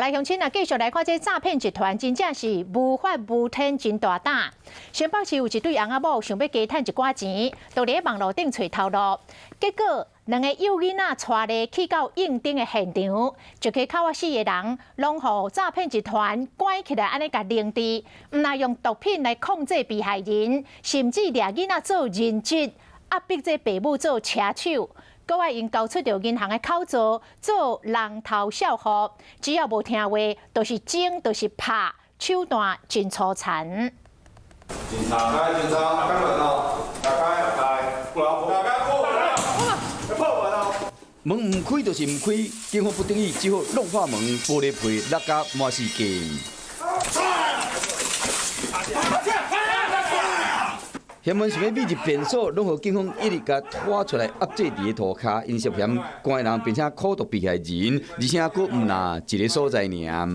來鄉親啊，繼續來看這詐騙集團，真正是無法無天，真大膽。新北市有一對翁仔某，想欲加趁一寡錢，就佇網路頂揣頭路，結果兩个幼囡仔𤆬咧去到應徵的現場，一家口仔四个人，攏予詐騙集團關起來，按呢共凌遲，毋但用毒品來控制被害人，甚至掠囡仔做人質，壓迫這爸母做車手。閣愛𪜶交出著銀行的口座做人頭賬戶，只要無聽話，就是整，就是拍，手段真粗殘。警察，來警察，開門哦！打開，打開，不然打開破門，破門哦！門毋開就是毋開，警方不得已只好弄破門，玻璃皮落甲滿世界。嫌犯想欲秘入便所，攏予警方一直共拖出來壓制佇咧塗跤，𪜶涉嫌關人，並且苦毒被害人，而且閣毋若一个所在爾。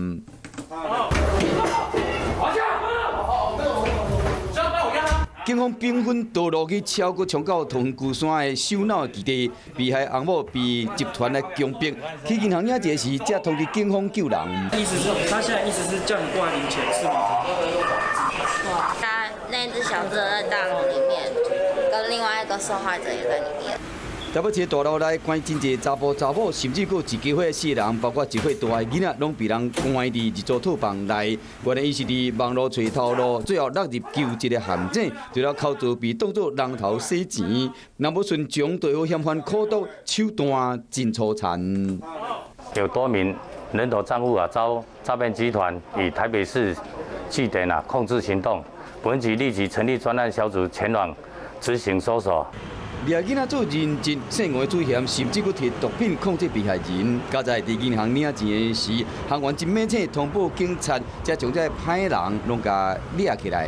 警方兵分多路去超過衝到桃園龜山的首腦基地，被害翁某被集團來強迫去銀行領錢時，才通知警方救人。意思是，他現在意思是叫你過來領錢，是嗎？他那隻小子在大樓裡面，跟另外一個受害者也在裡面。台北市大樓內關真濟查埔查某，甚至閣有一家伙四个人，包括1歲大的囡仔，攏被人關佇一組套房內。原來伊是佇網路揣頭路，最後落入求職的陷阱，除了口座被當作人頭洗錢，若無順從，就予嫌犯苦毒，手段真粗殘。有多名人頭賬戶啊，遭詐騙集團以台北市據點啊控制行動，本局立即成立專案小組前往執行搜索。掠囡仔做人質，性誤主嫌，甚至閣提毒品控制被害人。佳哉佇銀行領錢的時，行員真猛醒通報警察，才將這歹人攏共掠起來。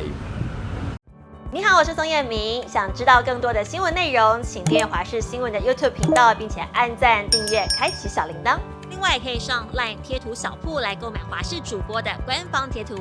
你好，我是宋燕明。想知道更多的新聞內容，請訂閱華視新聞的 YouTube 頻道，並且按讚、訂閱、開啟小鈴鐺。另外，可以上 LINE 貼圖小鋪來購買華視主播的官方貼圖。